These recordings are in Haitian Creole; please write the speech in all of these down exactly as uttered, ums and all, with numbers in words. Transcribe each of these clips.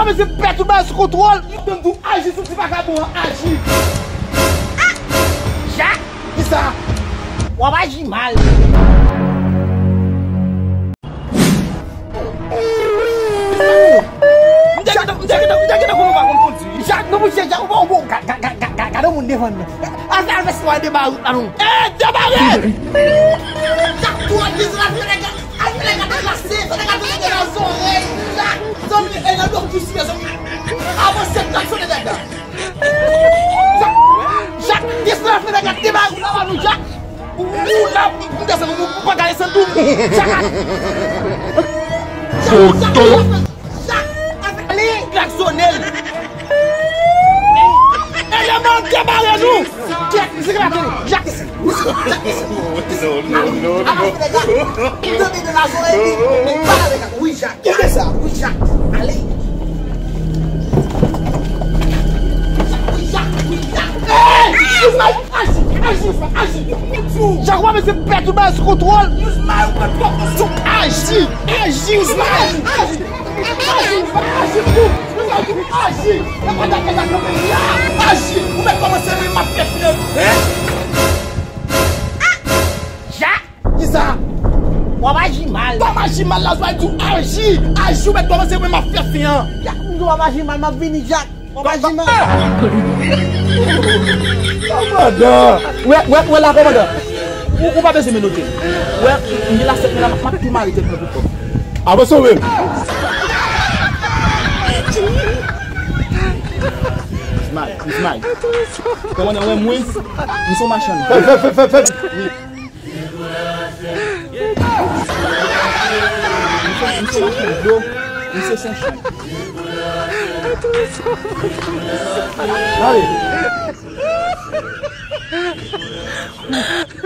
Mesye, pè tout bagay sou kontwòl. Mwen menm tou aji sou ti vakabon an, aji. Jak! Kisa? W ap aji mal. M te gentan, m te gentan, m te gentan konn ou pa konn kondui. Jak, non, monchè, Jak, ou pa, ou pa, ga-, ga-, ga-, ga-, ga-, gade yon moun devan nou. Al, al fè sitwayen debare wout la, non. Eh, debare! Jak, tou an di la, fè nèg, al fè nèg la deplase, fè nèg la deplase nan zòrèy, Jak. Zanmi, e nan do kisi, mezanmi. Avanse, klaksone nèg la. Jak, Jak, desann, fè nèg la debare wout la, nou, Jak. Ou, ou la, ou desann, ou, ou pa ka desann tou. Jak, Jak, Jak, Jak, ale, klaksone l. Eleman debare nou. Jak, misye ka tande. Jak, isi. Jak, isi. Non, non, non, non. Avanse, nèg la. Ou tande de la zòrèy li, men pa la, nèg la. Wi, Jak. Kite sa. Wi, Jak. Ale. Wi, Jak. Wi, Jak. Hey! Ismaël, aji, aji, Ismaël, aji. Jak, w ap ese pèdi tout bagay sou kontwòl. Ismaël, ou mèt pran konsyon. Aji, aji, Ismaël, aji. Aji, Ismaël, aji, pou. Ismaël, aji. Nan kontak, kontak, kontak, ya. Aji. Ou mèt kòmanse, men m ap fè fè. Hein? Jak! Kisa? W ap aji mal. Kòm aji mal la, Zwayi di w aji. Aji, ou mèt kòmanse, mwen m ap fè fen an. Jak, m di w w ap aji mal, m ap vini, Jak. W ap aji mal. Kòmandan! Wè, wè, wè la, kòmandan. Ou, ou pa bezwen menote. Wè, m gen la sèt mwen la, m ap tou mare tèt mwen pou kòm. Avanse w menm. Ismaël, Ismaël. Kòmandan, wè mwen, m se yon machann. Fè, fè, fè, fè, fè. Wi. Misye, misye machann dlo, misye se yon chay. Ale.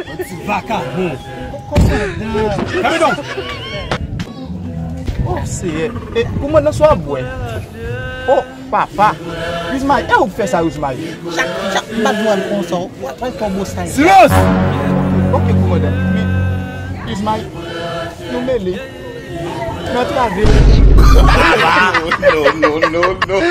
Yon ti vakabon. Kòmandan. Oh, Seyè. E, kòmandan, sa w ap bwè? Oh. Papa, Ismaël, e ou k fè sa, Ismaël? Jak, Jak, m pa t vle konsa, w ap fè yon bosay. Silans! Ok, kòmandan. Men, Ismaël, nou mele. Nou antrave. Non, non, non, non.